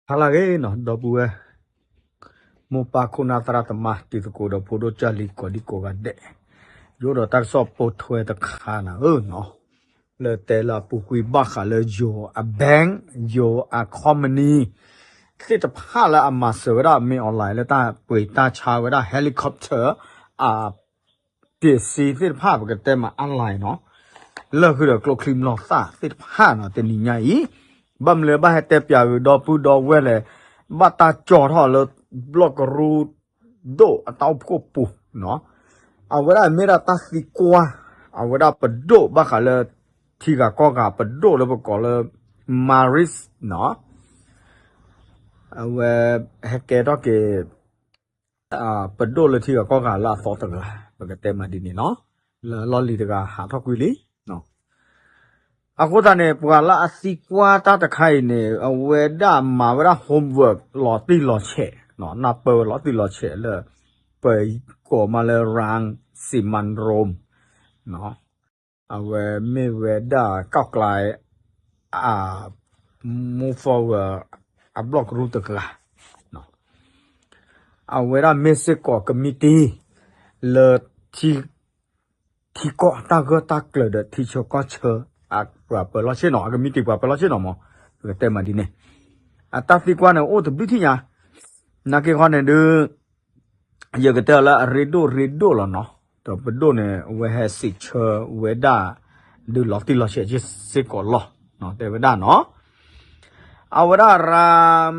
ဟါလၢအဂ့ၤနီၤ ဒီပုၢ်ဝဲၢ် မိၢ်ပၢ်ခိၣ်နၢ်သရၣ်သမါ တံၤသကိးဒီးဖိဒိၣ်ကၢ်လံၤကိးဒံကိးဂၤဒဲး, ယအိၣ်ဒီးတၢ်ကစီၣ်ပိာ်ထွဲတခါနၤဧၢနီၤ, လၢတဲလၢအပူၤကွံာ်ဘၣ်ဃးလၢယိၤအ bank ယိၤအ company သ့ၣ်တဖၣ်လၢအမၤစၢၤဝဲဒၣ် မင်းအောင်လှိုင် လၢတၢ်ပှ့ၤတၢ်ဆါဝဲဒၣ် helicopter အ ပ့ၤစ့သ့ၣ်တဖၣ် ပကတဲမး အလၢ်နီၤ, လၢဃုာ်ဒီးကျိချံမျိာ်သၣ်သ့ၣ်တဖၣ်နီၤ တနံၤညါအံၤ, ဘၣ်မနုၤလၢဘၣ်ဟဲတဲပၠးဂ့ၤဒီပုၢ်ဒီဝဲၢ်လဲၣ်, ဘၣ်တၢ်ကၠီထီၣ်လၢ ဘျီၣ်ကရူၢ်ဒိၣ်အတၢ်အိၣ်ဖှိၣ်ပူၤနီၤ, အဝဲဒၣ်မ့ၢ်ဒၣ်တၢ်သံကွၢ်, အဝဲဒၣ်ပဒိၣ်ဘၣ်ဃးလၢ ထံဂၤကီၢ်ဂၤပဒိၣ်လၢပကိးလၢ Maris နီၤ, အဝဲ ဟဲကဲထီၣ်က့ၤ ပဒိၣ်လၢထံဂၤကီၢ်ဂၤလၢအသီတဂၤ, ပကတဲမးဒ်န့ၣ်နီၤ, လၢလီၢ်လံၤတဂၤဟးထီၣ်ကွံာ်လံ. အဃိသတးန့ၣ် ပှၤလၢအသံကွၢ်တၢ်တခါအံၤန့ၣ် အဝဲဒၣ်မၤဝဲဒၣ် homework လီၤတံၢ်လီၤဆဲး, နၢ်ပၢၢ်ဝဲလီၤတံၢ်လီၤဆဲးလၢ ပကိးမးလၢ Rangsiman Rome အဝဲမ့ၢ်ဝဲဒၣ် ก้าวไกล အ move forward အဘျီၣ်ကရူၢ်တဂၤ, အဝဲဒၣ်မ့ၢ်စ့ၢ်ကီးကမံးတံာ် လၢ ထံကီၢ်တၢ်ဂၢၢ်တၢ်ကျၢၤဒီးထံဆၢကီၢ်ဆၢ အပှၤပၢၤလီၢ်ဆ့ၣ်နီၤ, အကမံးတံာ်ပှၤပၢၤလီၢ်ဆ့ၣ်နီၤမး, ပကတဲမးဒ်န့ၣ်, အတၢ်သံကွၢ်န့ၣ်အိၣ်တဘျုးထံၣ်ညါ, နာ်က့ခီန့ၣ်ဒုး ယကတဲအီၤလၢအရ့ဒိၣ်ရ့ဒိၣ်လီၤနီၤ, ဒီးပဒိၣ်န့ၣ် အဝဲဟဲစံးဆၢဝဲဒၣ် ဒုးလီၤတံၢ်လီၤဆဲးစ့ၢ်ကီးလီၤ, တဲဝဲဒၣ်နီၤ, အဝဲဒၣ်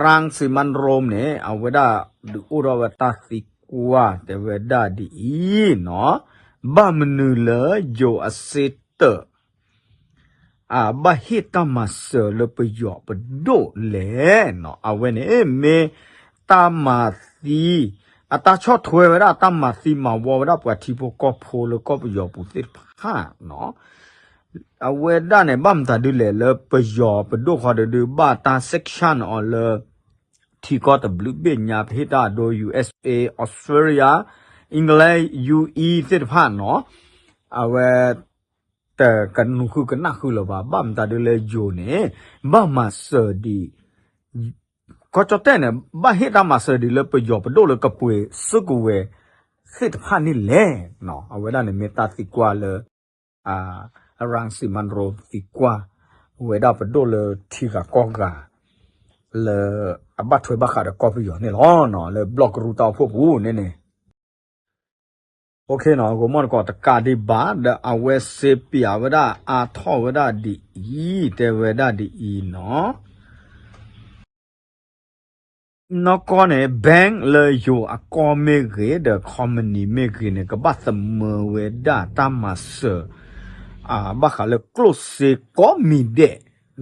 Rangsiman Rome န့ၣ် အဝဲဒၣ်ဒုးအိၣ်ထီၣ်ဝဲတၢ်သံကွၢ်တဲဝဲဒၣ်ဒ်အံၤနီၤ, ဘၣ်မနုၤလၢယိၤအစ့တၢး အဘၣ်ဟ့ၣ်တၢ်မၤစၢၤလၢပယီၤပဒိၣ်လဲၣ်နီၤ, အဝဲန့ၣ်မ့ၢ်တၢ်မၤသံ, အတၢ်ဆီၣ်ထွဲဝဲဒၣ်တၢ်မၤသံမၤဝီဝဲဒၣ်ပှၤထံဖိကီၢ်ဖိလၢကီၢ်ပယီၤပူၤသ့ၣ်တဖၣ်နီၤ, အဝဲဒၣ်န့ၣ် ဘၣ်မတၤဒုလဲၣ်လၢပယီၤပဒိၣ်ဃီဒီးဒုးဘၣ်တၢ် sanction အီၤလၢ ထံကီၢ်တဘျုးဘ့ၣ်ညါ ပဟ့ၣ်တၢ်အဒိ ယူႇအ့ၣ်အ့ၣ် Australia, England, U E သ့ၣ်တဖၣ်နီၤ, အဝဲ တကနူၤဃုကနၣ်ဃုလၢၤဘၣ်, ဘၣ်မတၤဒုလဲၣ်ယိၤန့ၣ် ဘၣ်မၤစၢၤဒံး, ကီၢ်ကၠီၣ်တဲၣ်န့ၣ် ဘၣ်ဟ့ၣ်တၢ်မၤစၢၤဒံးလၢပယီၤပဒိၣ်လၢကပှ့ၤစုကဝဲၤသ့ၣ်တဖၣ်န့ၣ်လဲၣ်, အဝဲဒၣ်န့ၣ်မ့ၢ်တၢ်သံကွၢ်လၢ Rangsiman Rome သံကွၢ်ဝဲဒၣ်ပဒိၣ်လၢထံဂၤကီၢ်ဂၤ လၢအဘၣ်ထွဲဘၣ်ဃးဒီးကီၢ်ပယီၤန့ၣ်လီၤ, လၢဘျီၣ်ကရူၢ်တၢ်အိၣ်ဖှိၣ်ပူၤန့ၣ်န့ၣ် ဂိၤမီၢ်တကိးတကးဒံးဘၣ် ဒီးအဝဲစ့ပၠးဝဲဒၣ်အါထီၣ်ဝဲဒၣ်ဒ်အံၤ တဲဝဲဒၣ်ဒ်အံၤနီၤ, နီၢ်ကီၢ်န့ၣ် bank လၢယိၤအကီၢ်မ့ၢ်ဂ့ၤ ဒီး company မ့ၢ်ဂ့ၤန့ၣ် ကဘၣ်သမၢဝဲဒၣ်တၢ်မၤစၢၤ ဘၣ်ဃးလၢကျိၣ်စ့ကိးမံၤဒဲး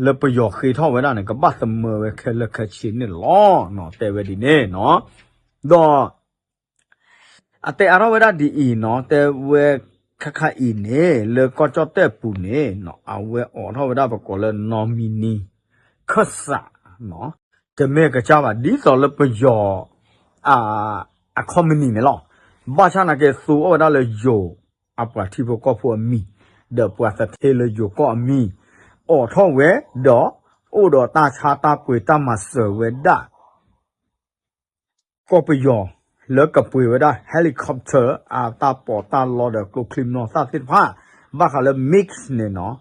လၢပယီၤဃ့ထီၣ်ဝဲဒၣ်န့ၣ် ကဘၣ်သမၢဝဲခဲလၢာ်ခဲဆ့န့ၣ်လီၤ, တဲဝဲဒ်န့ၣ်နီၤ, ဒီး အတဲအါထီၣ်ဝဲဒၣ်ဒ်အံၤနီၤ, တဲဝဲခါခါအံၤန့ၣ် လၢကီၢ်ကၠီၣ်တဲၣ်ပူၤန့ၣ် အဝဲအိးထီၣ်ဝဲဒၣ်ပကိးလၢ nominee ခၢၣ်စး, တမ့ၢ်ကစၢ်ဘၣ် ဒ်သိးလၢပယီၤ အ company န့ၣ်လီၤ, ဘၣ်ဆၣ်နာ်က့သူအီၣ်ဝဲဒၣ်လၢယိၤ အပှၤထံဖိကီၢ်ဖိအမံၤ, ဒီးပှၤသထ့လၢယိၤကီၢ်အမံၤ, အိးထီၣ်ဝဲ ဒီးအိၣ်ဒီးတၢ်ဆါတၢ်ပှ့ၤတၢ်မၤစၢၤဝဲဒၣ် ကီၢ်ပယီၤ လၢကပှ့ၤဝဲဒၣ် helicopter အတၢ်ပီးတၢ်လီဒီးကျိချံမျိာ်သၣ်သ့ၣ်တဖၣ်, ဘၣ်ဃးလၢ MiG န့ၣ်နီၤ,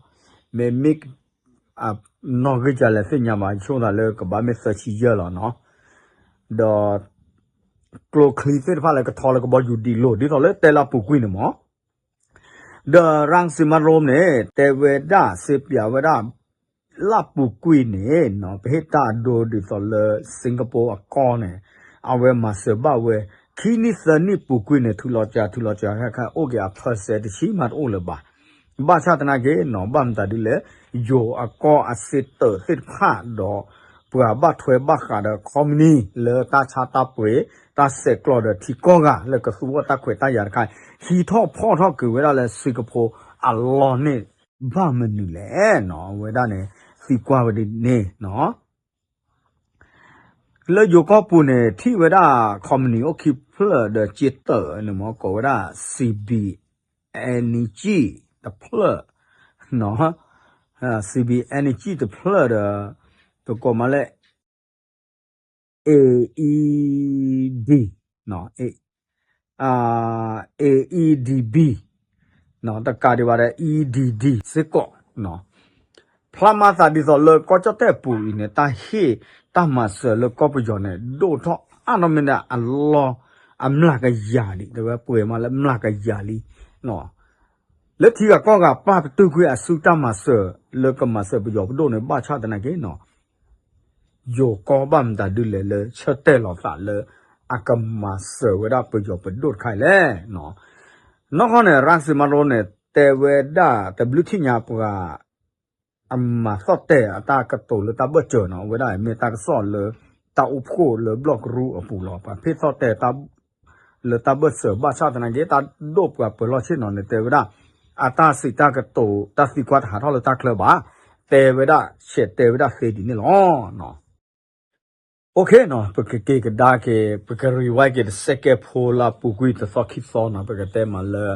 မ့ၢ် MiG နီၣ်ဂံၢ်ကလဲၣ်သ့ၣ်ညါဘၣ် ယဆိကမိၣ်သးလၢကဘၣ်မ့ၢ်သၢဆံယဲၢ်လီၤနီၤ, ဒီး ကျိချံသ့ၣ်တဖၣ်လၢကထီလၢကဘီယူၤဒံးလိာ် ဒ်သိးလၢတဲလၢအပူၤကွံာ်န့ၣ်မး ဒီး Rangsiman Rome န့ၣ် တဲဝဲဒၣ် စ့ပၠးဝဲဒၣ် လၢပူၤကွံာ်န့ၣ် ပဟ့ၣ်တၢ်အဒိဒ်သိးလၢ Singapore အကီၢ်န့ၣ် အဝဲမၤစၢၤဘၣ်ဝဲ ခံနံၣ်သၢနံၣ်ပူၤကွံာ်န့ၣ် ထုးလီၤစှၤ ထုးလီၤစှၤ ခဲခါအိၣ်က့ၤအ percent တဆံမးတအိၣ်လၢၤဘၣ်. ဘၣ်ဆၣ်သနာ်က့နီၤ ဘၣ်မတၤဒ်လဲၣ် ယိၤအကီၢ်အစ့တၢးသ့ၣ်တဖၣ်ဒီး ပှၤဘၣ်ထွဲဘၣ်ဃးဒီး company လၢတၢ်ဆါတၢ်ပှ့ၤ တၢ်ဆဲးကျိးဒီးထံကီၢ်ဂၤလၢကသူအီၣ်တၢ်ခွဲးတၢ်ယာ်တခါ ဟံးထီၣ်ဖီၣ်ထီၣ်က့ၤဝဲဒၣ်လၢ Singapore အလီၢ်န့ၣ် ဘၣ်မနုၤလဲၣ်နီၤ အဝဲဒၣ်န့ၣ် သံကွၢ်ဝဲဒ်န့ၣ်နီၤ လၢယိၤကီၢ်ပူၤန့ၣ် ထံၣ်ဝဲဒၣ် company အိၣ်ခံဖျၢၣ်ဒီးစ့တၢးန့ၣ်မ့ၢ်ကိးဝဲဒၣ် CB Energy တဖျၢၣ်, CB Energy တဖျၢၣ်ဒီး ပကိးမးလၢ AED, နီၤ, AEDB, နီၤ, တကးဒံးဘၣ်ဒီး EDD စ့ၢ်ကီး, နီၤ. ဖျါမၤသးဒ်သိးလၢကီၢ်ကၠီၣ်တဲၣ်ပူၤအံၤန့ၣ် တၢ်ဟ့ၣ်တၢ်မၤစၢၤလၢကီၢ်ပယီၤန့ၣ် ဒိၣ်ထီၣ်အါထီၣ်မ့ၢ်ဒၣ်အလီၢ် အမျးကယၤလံ, တဲဝဲပှဲၤမးလၢမျးကယၤလံ, နီၤ. လၢထံဂၤကီၢ်ဂၤပာ်ပတုာ်ကွံာ်အစုတၢ်မၤစၢၤ လၢကမၤစၢၤပယီၤပဒိၣ်န့ၣ် ဘၣ်ဆၣ်သနာ်က့နီၤ ယိၤကီၢ်ဘၣ်မတၤဒုလဲၣ်လၢဆၢတဲာ်လီၤသးလၢ အကမၤစၢၤဝဲဒၣ်ပယီၤပဒိၣ်တခါအံၤလဲၣ်, နီၤ. နီၢ်ခီန့ၣ် ရၣ်စံမါရိန့ၣ် တဲဝဲဒၣ်တဘျုးထံၣ်ညါပှၤ အမၤသီၣ်တဲာ်အတၢ်ကတိၤလၢတၢ်ဘၢၣ်စၢၤနီၤ, အဝဲဒၣ်မ့ၢ်တၢ်ကစီၣ်လၢ တၢ်အိၣ်ဖှိၣ်လၢဘျီၣ်ကရူၢ်အပူၤလီၤ. ပှၤဖ့ၣ်သီၣ်တဲာ် လၢတၢ်ဘၢၣ်စၢၤ ဘၣ်ဆၣ်သနာ်က့ တၢ်ဒိၣ်ပှၤပၢၤလီၢ်ဆ့ၣ်နီၤန့ၣ် တဲဝဲဒၣ် အတၢ်စံးတၢ်ကတိၤ တၢ်သံကွၢ်တဟးထီၣ်လၢတၢ်ချၢဘၣ်, တဲဝဲဒၣ် ဆဲးတဲဝဲဒၣ်သ့ဒ်န့ၣ်လီၤ. Okay နီၤ, ပကက့ၤကဒါက့ၤ ပက rewind က့ၤတစဲးကဲးဖိလၢပူၤကွံာ်တသီခံသီနီၤ, ပကတဲမးလၢ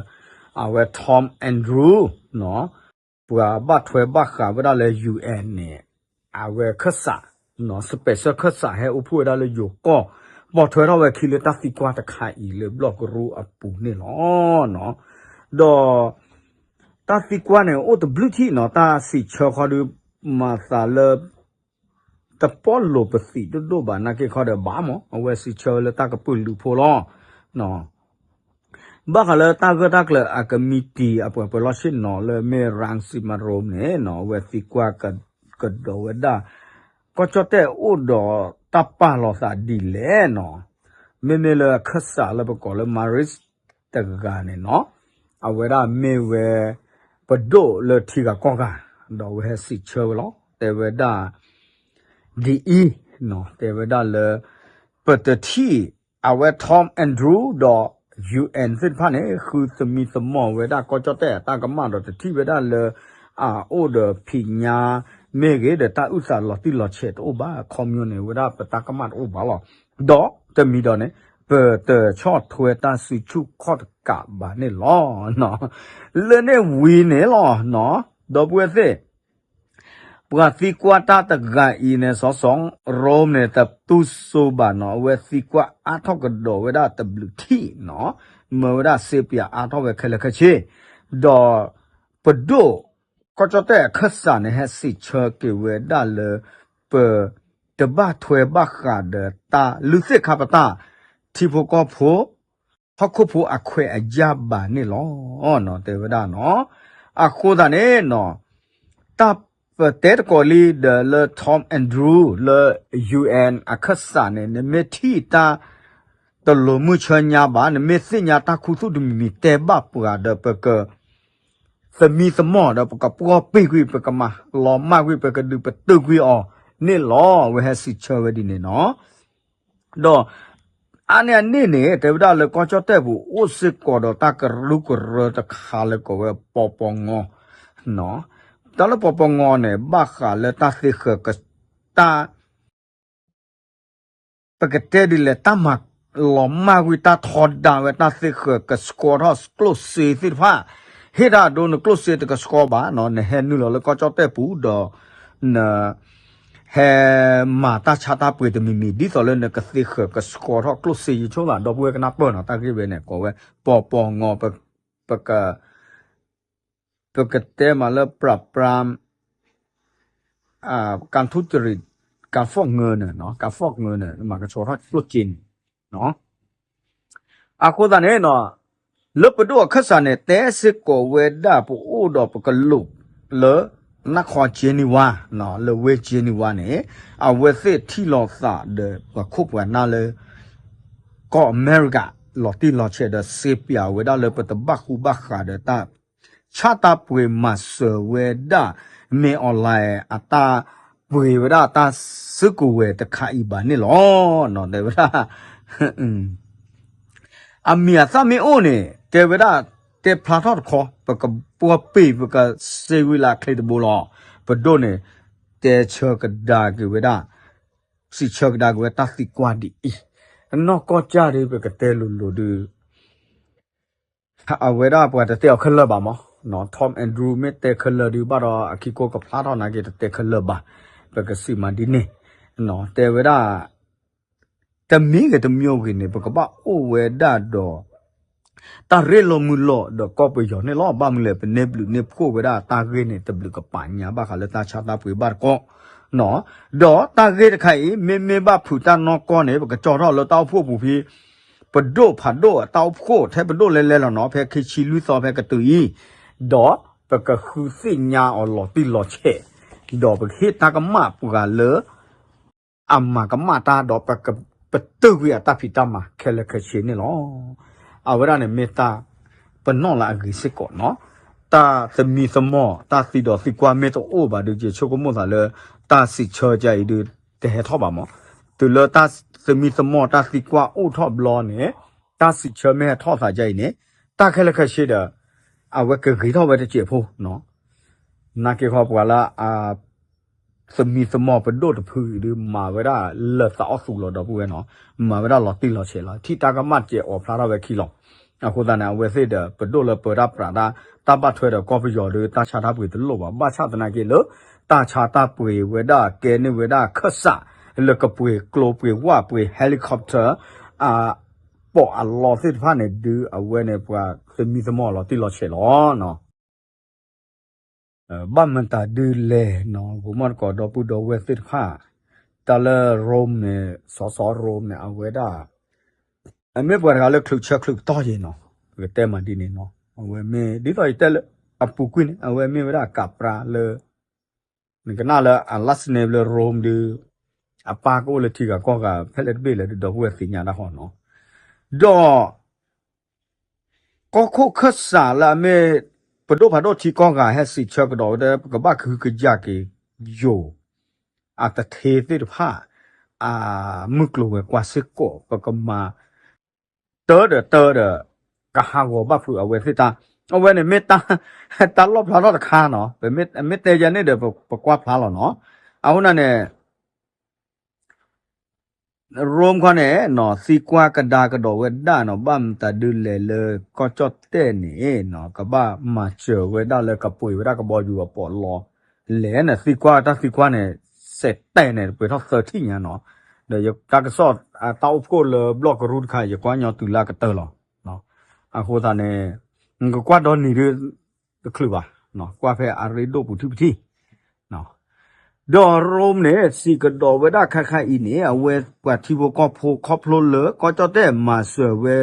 အဝဲ Tom Andrew နီၤ, ပှၤဘၣ်ထွဲဘၣ်ဃးဝဲဒၣ်လၢ UN န့ၣ် အဝဲခၢၣ်စး နီၤ, special ခၢၣ်စးဟဲအိၣ်ဖှိၣ်ဝဲဒၣ်လၢယိၤကီၢ်, ပိာ်ထွဲထီၣ်ဝဲခံလၢတၢ်သံကွၢ်တခါအံၤလၢဘျီၣ်ကရူၢ်အပူၤန့ၣ်လီၤ. ဒီး တၢ်သံကွၢ်န့ၣ် အိၣ်တဘျုးထံၣ်နီၤ, တၢ်စံးဆၢခီဒုး မၤသးလၢ တပီၢ်လိာ်ပသံးဒိၣ်ဒိၣ်ဘၣ်နာ်က့ခီဒီးဘၣ်မး, အဝဲစံးဆၢလၢတၢ်ကပုာ်လုးဖိလီၤ. ဘၣ်ဃးလၢတၢ်ဂၢၢ်တၢ်ကျၢၤအကမံးတံာ်အပှၤပၢၤလီၢ်ဆ့ၣ်နီၤလၢမ့ၢ် Rangsiman Rome န့ၣ်နီၤ, အဝဲသံကွၢ်ကဒီးဝဲဒၣ် ကီၢ်ကၠီၣ်တဲၣ်အိၣ်ဒီးတၢ်ပာ်လီၤသးဒ်လဲၣ်နီၤ, မ့မ့ၢ်လၢအခၢၣ်စးလၢပကိးလၢ Maris တဂၤန့ၣ်နီၤ, အဝဲဒၣ်မ့ၢ်ဝဲ ပဒိၣ်လၢထံဂၤကီၢ်ဂၤ, ဒီးအဝဲဟဲစံးဆၢဝဲလီၤ. တဲဝဲဒၣ် ဒ်အံၤ, တဲဝဲဒၣ်လၢ ပတထံၣ် အဝဲ Tom Andrew ဒီး UN သ့ၣ်တဖၣ်န့ၣ် ဃုသမံသမိးဝဲဒၣ်ကီၢ်ကၠီၣ်တဲၣ်အတၢ်ကမၣ်ဒီး တထံၣ်ဝဲဒၣ်လၢ အအိၣ်ဒီးဖံးညါမ့ၢ်ဂ့ၤ ဒီးတၢ်အုၣ်သးလီၤတံၢ်လီၤဆဲးတအိၣ်ဘၣ်, ခီပညီန့ၣ် ဝဲဒၣ်ပတၢ်ကမၣ်တအိၣ်ဘၣ်လီၤ. ဒီးတမံၤဒီးန့ၣ် ပတဆီၣ်ထွဲတၢ်စုဆူၣ်ခီၣ်တကးဘၣ်န့ၣ်လီၤ. လၢန့ၣ်ဝံၤန့ၣ်လီၤ, ဒီပုၢ်ဝဲၢ်သ့ၣ် ပှၤသံကွၢ်တၢ်တဂၤအံၤန့ၣ် စီၤစီၤ Rome န့ၣ် တတူၢ်စိဘၣ်နီၤ, အဝဲသံကွၢ်အါထီၣ်ကဒီးဝဲဒၣ်တဘျုးထံၣ်နီၤ, မၢဝဲဒၣ်စ့ပၠးအါထီၣ်ဝဲခဲလၢာ်ခဲဆ့, ဒီးပဒိၣ် ကီၢ်ကၠီၣ်တဲၣ်အခၢၣ်စးန့ၣ် ဟဲစံးဆၢက့ၤဝဲဒၣ်လၢ ပတဘၣ်ထွဲဘၣ်ဃးဒီးတၢ်လုၢ်သ့ၣ်ခါပတာ် ထံဖိကီၢ်ဖိ ဟီၣ်ခိၣ်ဖိအခွဲးအယာ်ဘၣ်န့ၣ်လီၤ, တဲဝဲဒၣ်နီၤ. အဃိသတးန့ၣ်နီၤ, တၢ်ပတဲတကိးလံဒီးလၢ Tom Andrew လၢ UN အခၢၣ်စးန့ၣ် နမ့ၢ်ထံၣ်တၢ်တလိၤမုၢ်ဆၢညါဘၣ်, နမ့ၢ်သ့ၣ်ညါတၢ်ခူသူၣ်တမံၤမံၤတဲဘၣ်ပှၤဒီး ပက သမံသမိးဒီး ပကပှီၢ်ပ့ၢ်ကွံာ်, ပကမၤလီၤမၢ်ကွံာ်, ပကဒုးပတုာ်ကွံာ်အီၤန့ၣ်လီၤ. အဝဲဟဲစံးဆၢဝဲဒ်န့ၣ်နီၤ. ဒီးအါန့ၢ်အန့ၣ်န့ၣ် တဲဝဲဒၣ်လၢကီၢ်ကၠီၣ်တဲၣ်ပူၤ အိၣ်စ့ၢ်ကီးဒီးတၢ်ကရူၢ်ကရၢတခါလၢကိးဝဲပီပီငီ, တၢ်လၢပီပီငီန့ၣ် ဘၣ်ဃးလၢတၢ်သ့ဃၢၤက တၢ် ပကတဲဒ်လဲၣ် တၢ်မၤလီၤမၢ်ကွံာ် တၢ်ထီဒါဝဲ တၢ်သ့ဃၢၤကဆှီထီၣ်ကျိၣ်စ့သ့ၣ်တဖၣ်, ဟ့ၣ်တၢ်အဒိ နကျိၣ်စ့တကဆှီဘၣ်နီၤ, နဟဲနုာ်လီၤလၢကီၢ်ကၠီၣ်တဲၣ်ပူၤဒီး န ဟဲမၤတၢ်ဆါတၢ်ပှ့ၤတမံၤမံၤ ဒ်သိးလၢနကသ့ဃၢၤကဆှီထီၣ်ကျိၣ်စ့ယဆိၣ်လၢ ဒီပုၢ်ဝဲၢ်ကနၢ်ပၢၢ်နီၤ, တၢ်ဂ့ၢ်ဝဲန့ၣ် ကိးဝဲ ပီပီငီ, ပက ပကတဲမးလၢ ပြးပြး การทุจริต การฟอกเงิน န့ၣ်, การฟอกเงิน န့ၣ် မၤကဆှီထီၣ်ကျိၣ်စ့န့ၣ်, အဃိသတးန့ၣ်နီၤ, လၢပဒိၣ်အခၢၣ်စးန့ၣ် တဲစ့ၢ်ကီးဝဲဒၣ်ပအိၣ်ဒီးပကလူးလၢ နၢ်ခီကၠ့နံဝါ, လၢဝ့ၢ်ကၠ့နံဝါန့ၣ်, အဝဲသ့ၣ်ထံၣ်လိာ်သးဒီးပှၤခိၣ်ပှၤနၢ်လၢ ကီၢ်အမဲရကၤ လီၤတံၢ်လီၤဆဲးဒီး စ့ပၠးဝဲဒၣ်လၢပတဘၣ်ဃူဘၣ်ဃးဒီးတၢ် ဆၣ်တၢ်ပှ့ၤမၤစၢၤဝဲဒၣ် မ့ၢ် online အတၢ်ပှ့ၤဝဲဒၣ်တၢ်စုကဝဲၤတခါအံၤဘၣ်န့ၣ်လီၤ. တဲဝဲဒၣ် အမံၤအသၣ်မ့ၢ်အိၣ်န့ၣ် တဲဝဲဒၣ် တဲဖျါထီၣ်တခီ ပကပှီၢ်ပ့ၢ် ပကစ့ဝံၤလၢအချ့တဘိလီၤ. ပဒိၣ်န့ၣ် တဲဆၢကဒါက့ၤဝဲဒၣ် စံးဆၢကဒါက့ၤဝဲတၢ်သံကွၢ်ဒ်အံၤ, အနီၢ်ကီၢ်ကၢ်ဒီး ပကတဲလိၤလိၤဒီး အဝဲဒၣ်ပှၤတတဲအီၤခဲလၢာ်ဘၣ်မး, Tom Andrew မ့ၢ်တဲခဲလၢာ်ဒုးဘၣ်ဒီး အခံကိကဖျါထီၣ်နာ်က့ တတဲခဲလၢာ်ဘၣ်, ပကစံးမးဒ်န့ၣ်, တဲဝဲဒၣ် တမံၤဂ့ၤတမံၤဂ့ၤန့ၣ် ပကဘၣ်အိၣ်ဝဲဒၣ်ဒီး တၢ်ရ့လိာ်မုာ်လိာ်ဒီးကီၢ်ပယီၤန့ၣ်လီၤ. ဘၣ်မနုၤလဲၣ် ပန့ၢ်ဘျုးန့ၢ်ဖှိၣ်ဝဲဒၣ်တၢ်ဂ့ၢ်န့ၣ် တဘျုးကပာ်ညါဘၣ်ဃးလၢတၢ်ဆါတၢ်ပှ့ၤဘၣ်တကီၢ်နီၤ. ဒီးတၢ်ဂ့ၢ်တခါအံၤ မ့မ့ၢ်ဘၣ်ဖုးတၢ်နီၢ်ကီၢ်န့ၣ် ပကကၠီထီၣ်လၢတၢ်အိၣ်ဖှိၣ်ပူၤဖဲ ပဒိၣ်ဖးဒိၣ်အတၢ်အိၣ်ဖှိၣ်ထဲပဒိၣ်လဲၤလဲၤလီၤနီၤ. ဖဲခံဆံလွံၢ်သီဖဲကတုၤအံၤ ဒီးပကဃုသ့ၣ်ညါအီၤလီၤတံၢ်လီၤဆဲး ဒီးပကဟ့ၣ်တၢ်ကမၣ်ပှၤလၢ အမၤကမၣ်တၢ်ဒီး ပတုာ်ကွံာ်အတၢ်ဖံးတၢ်မၤခဲလၢာ်ခဲဆ့န့ၣ်လီၤ. အဝဲဒၣ်န့ၣ်မ့ၢ်တၢ်ပနီၣ်လၢအဂ့ၤစ့ၢ်ကီးနီၤ. တၢ်သမံသမိး တၢ်သံဒီးသံကွၢ်မ့ၢ်တအိၣ်ဘၣ်ဒီး ယဆိကမိၣ်သးလၢ တၢ်စံးဆၢကါအံၤဒုး တဟဲထီၣ်ဘၣ်မး. တုၤလၢတၢ်သမံသမိးတၢ်သံကွၢ်အိၣ်ထီၣ်ဘျီန့ၣ် တၢ်စံးဆၢမ့ၢ်ဟဲထီၣ်သးကါအံၤန့ၣ် တၢ်ခဲလၢာ်ခဲဆ့ဒီး အဝဲကဂ့ၤထီၣ်ဝဲတစဲးဖိနီၤ. နာ်က့ခီပှၤလၢအ သမံသမိးပဒိၣ်တဖုအံၤဒုး မၤဝဲဒၣ်လၢသးအီၣ်သူလီၤဒီပုၢ်ဝဲၢ်နီၤ, မၤဝဲဒၣ်လီၤတံၢ်လီၤဆဲးလီၤ, ထံၣ်တၢ်ကမၣ်တကဲးအီၤဖျါထီၣ်ဝဲခံလီၤ. အဃိသတးန့ၣ် အဝဲသ့ၣ်ဒီး ပဒိၣ်လၢပၢတၢ်ပြးတၢ် တၢ်ဘၣ်ထွဲဒီးကီၢ်ပယီၤဒီး တၢ်ဆါတၢ်ပှ့ၤတလိၣ်ဘၣ်. ဘၣ်ဆၣ်သနာ်က့လၢ တၢ်ဆါတၢ်ပှ့ၤဝဲဒၣ် ကဲန့ၢ်ဝဲဒၣ်ခၢၣ်စး လၢကပှ့ၤကျိပှ့ၤဝၣ်ပှ့ၤ helicopter အ ပီးအလီသ့ၣ်တဖၣ်န့ၣ် ဒုးအဝဲန့ၣ်ပှၤသမံသမိးလီၤတံၢ်လီၤဆဲးလီၤနီၤ. ဘၣ်မတၤဒုးလဲၣ်နီၤ, ဂိၤမီၣ်တကိးဒီပုၢ်ဒီဝဲၢ်သ့ၣ်တဖၣ်, တၢ်လၢ Rome န့ၣ် စီၤစီၤ Rome န့ၣ် အဝဲဒၣ် အမ့ၢ်ပှၤတဂၤလၢချုးဆၢချုးပတီၢ်ယဲနီၤ, ပကတဲမးဒ်န့ၣ်နီၤ, အဝဲမ့ၢ်ဒ်သိးယတဲလၢ အပူၤကွံာ်န့ၣ် အဝဲမ့ၢ်ဝဲဒၣ်ကးပြါလၢ နကနၣ်လၢအ last name လၢ Rome ဒုး အပၢ်ကအိၣ်လၢထံဂၤကီၢ်ဂၤ ဖဲလဲၣ်တဘ့ၣ်လဲၣ်ဒုး ဒီပုၢ်ဝဲၢ်သ့ၣ်ညါတၢ်ဃီနီၤ, ဒီး ကီၢ်ခိၣ်ခၢၣ်စးလၢအမ့ၢ် ပဒိၣ်ဖးဒိၣ်ထံကီၢ်ဂၤဟဲစံးဆၢကဒီးဝဲဒၣ် ပကဘၣ်ကဟုကယာ်က့ၤယိၤ အတထ့သ့ၣ်တဖၣ် အမုၢ်ကျိၤဝဲၤကွာ်စ့ၢ်ကီး ပကမၤ တၢ်ဒီးတၢ်ဒီး ကဟးဂီၤဘၣ်ဖုးအဝဲသ့ၣ်တၢ်, အဝဲန့ၣ်မ့ၢ်တၢ်လီၣ်ဖျါထီၣ်တခါနီၤ, မ့ၢ်တဲယၤန့ၣ်ဒီး ပကွၢ်ဖျါလီၤနီၤ, အဃိန့ၣ်န့ၣ် Rome ခီန့ၣ်နီၤ သံကွၢ်ကဒါကဒီးဝဲဒၣ်နီၤ, ဘၣ်မတၤဒုးလဲၣ်လၢကီၢ်ကၠီၣ်တဲၣ်န့ၣ်နီၤ ကဘၣ်မၤစၢၤဝဲဒၣ်လၢကပှ့ၤဝဲဒၣ်ကဘီယူၤအပီးလီ လဲၣ်န့ၣ် သံကွၢ်တၢ်သံကွၢ်န့ၣ် စဲးတဲာ်န့ၣ် ပှ့ၤထီၣ်သၢထံၣ်ညါနီၤ, ဒီးယတၢ်ကစီၣ်အတၢ်အိၣ်ဖှိၣ်လၢဘျီၣ်ကရူၢ်တခါ ယကွၢ်ညီတုၤလၢအကတၢၢ်လီၤ, အဃိသတးန့ၣ် နကကွၢ်ဒီနံၤဒုး တချုးဘၣ်, ကွၢ်ဖဲအရ့ဒိၣ်ပူၤထံၣ်ပထံၣ် ဒီး Rome န့ၣ် စံးကဒီးဝဲဒၣ်ခါခါအံၤန့ၣ် အဝဲပှၤထံဖိကီၢ်ဖိခီဖျိလၢကီၢ်ကၠီၣ်တဲၣ်မၤစၢၤဝဲ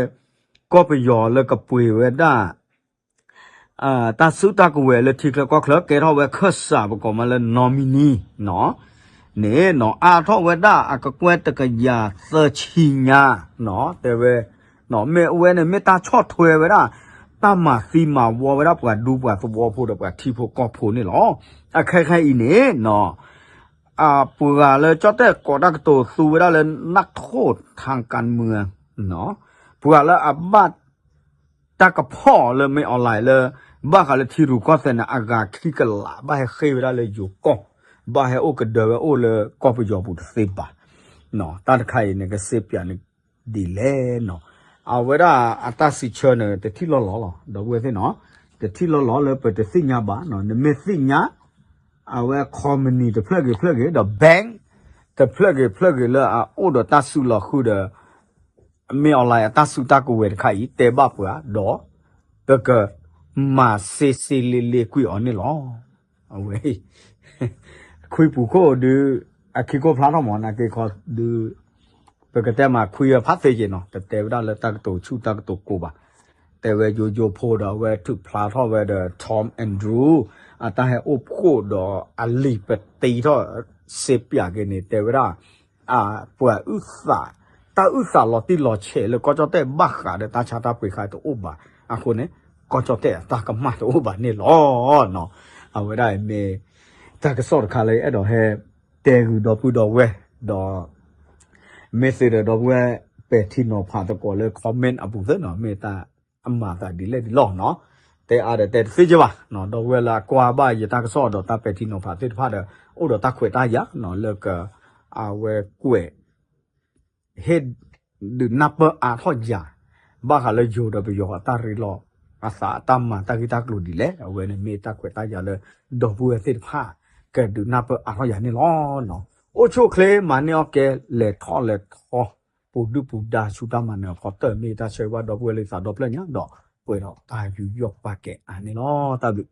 ကီၢ်ပယီၤလၢကပှ့ၤဝဲဒၣ် တၢ်စုတၢ်ကဝဲၤလၢထံချၢကီၢ်ချၢ ကဲထီၣ်ဝဲခၢၣ်စးပကိးမးလၢ nominee နီၤ, န့ၣ်နီၤ အါထီၣ်ဝဲဒၣ်အကကွဲၢ်တကယၤသၢဆံညါနီၤ, တဲဝဲ မ့ၢ်အဝဲန့ၣ် မ့ၢ်တၢ်ဆီၣ်ထွဲဝဲဒၣ် တၢ်မၤသံမၤဝီဝဲဒၣ်ပှၤဒူပှၤသဝီဖိဒီးပှၤထံဖိကီၢ်ဖိန့ၣ်လီၤ. အခဲခါအံၤန့ၣ်နီၤ အပှၤလၢကၠီၣ်တဲၣ်ကိးတၢ်ကတိၤသူဝဲဒၣ်လၢ နၢ်ထိၣ်ထၣ်ကၣ်မုၢ် ပှၤလၢအဘၣ် တၢ်ကဖီၣ်လၢမ့ၢ် online လၢ ဘၣ်ဃးလၢထံရူၢ်ကီၢ်သဲးန့ၣ် အဂၤခံကလး ဘၣ်ဟဲဃ့ၢ်ဝဲဒၣ်လၢယိၤကီၢ်, ဘၣ်ဟဲအိၣ်ကဒၢဝဲအိၣ်လၢကီၢ်ပယီၤပူၤတသ့ဘၣ်. တၢ်တခါအံၤန့ၣ် ကစ့ပၠးန့ၣ်ဒ်လဲၣ်နီၤ, အဝဲဒၣ်အတၢ်စံးဆၢန့ၣ် တထံၣ်လီၤလီၤလီၤ ဒီပုၢ်ဝဲၢ်သ့ၣ်နီၤ, တထံၣ်လီၤလီၤလၢပတသ့ၣ်ညါဘၣ်နီၤ, နမ့ၢ်သ့ၣ်ညါ အဝဲ company တဖျၢၣ်ဂ့ၤဖျၢၣ်ဂ့ၤ ဒီး bank တဖျၢၣ်ဂ့ၤဖျၢၣ်ဂ့ၤလၢအအိၣ်ဒီးတၢ်စုလီၤဃုာ်ဒီး မ့ၢ် online အတၢ်စုတၢ်ကဝဲၤတခါအံၤ တဲဘၣ်ပှၤဒီး ပကမၤစ့စ့လ့လ့ကွံာ်အီၤန့ၣ်လီၤ. အဝဲ ခွံပူၤခိၣ်ဒုး အခံခိၣ်ဖျါထီၣ်မး နာ်က့ခီဒုး ပကတဲမးခွံအဖးသ့က့ၤနီၤ, တတဲဝဲဒၣ်လၢတၢ်ကတိၤဆူၣ်တၢ်ကတိၤကိးဘၣ်, တဲဝဲယိယိဖိဒီး အဝဲထုးဖျါထီၣ်ဝဲဒီး Tom Andrew အတၢ်ဟဲအိၣ်ဖှိၣ်ဒီးအလံာ်ပတံထီၣ်စ့ပၠးက့ၤန့ၣ် တဲဝဲဒၣ် အပှၤအုၣ်သး တၢ်အုၣ်သးလီၤတံၢ်လီၤဆဲးလၢကီၢ်ကၠီၣ်တဲၣ်ဘၣ်ဃးဒီးတၢ်ဆါတၢ်ပှ့ၤဃါတအိၣ်ဘၣ်အဃိန့ၣ် ကီၢ်ကၠီၣ်တဲၣ်အတၢ်ကမၣ်တအိၣ်ဘၣ်န့ၣ်လီၤ. အဝဲဒၣ်အံၤမ့ၢ် တၢ်ကစီၣ်တခါလၢအဲၣ်ဒိးဟဲ တဲဂုာ်ဒီပုၢ်ဒီဝဲၢ် ဒီး မ့ၢ်သ့ဒီးဒီပုၢ်ဝဲၢ်ပဲာ်ထံနီၤဖးသကိးလၢ comment အပူၤသ့နီၤ, မ့ၢ်တၢ်အမၤသးဒ်လဲၣ်ဒ်လဲၣ်နီၤ, တဲအါဒီးတဲတသ့က့ဘၣ်, ဒီပုၢ်ဝဲၢ်လၢအကွၢ်ဘၣ်ယတၢ်ကစီၣ်ဒီးတၢ်ပဲာ်ထံနီၤဖးသ့ၣ်တဖၣ်ဒီး အိၣ်ဒီးတၢ်ခွဲးတၢ်ယာ်နီၤ လၢက အဝဲကွဲး ဟ့ၣ်ဒုးနၢ်ပၢၢ်အါထီၣ်ယၤ ဘၣ်ဃးလၢယိၤဒီးပယီၤအတၢ်ရ့လိာ် အသးအတၢ်မၤတၢ်ဂ့ၢ်တၢ်ကျိၤဒ်လဲၣ်, အဝဲန့ၣ်မ့ၢ်တၢ်ခွဲးတၢ်ယာ်လၢ ဒီပုၢ်ဝဲၢ်သ့ၣ်တဖၣ် ကဒုးနၢ်ပၢၢ်အါထီၣ်ယၤန့ၣ်လီၤ. အိၣ်ဆူၣ်အိၣ်ချ့ မၤန့ၢ်အီၣ်ကဲ လဲၤထီၣ်လဲၤထီ ပူၤဒုၣ်ပူၤဒါဆူတၢ်မၤနၢၤအဖီတၢၢ် မ့ၢ်တၢ်ဆၢဂ့ၤဘၣ်ဒီပုၢ်ဝဲၢ်လၢသးဒီဖျၢၣ်ညါဒီး ပှဲၤဒီးတၢ်ယူးယီၣ်ပာ်ကဲအါန့ၣ်လီၤ. တၢ်ဘျုး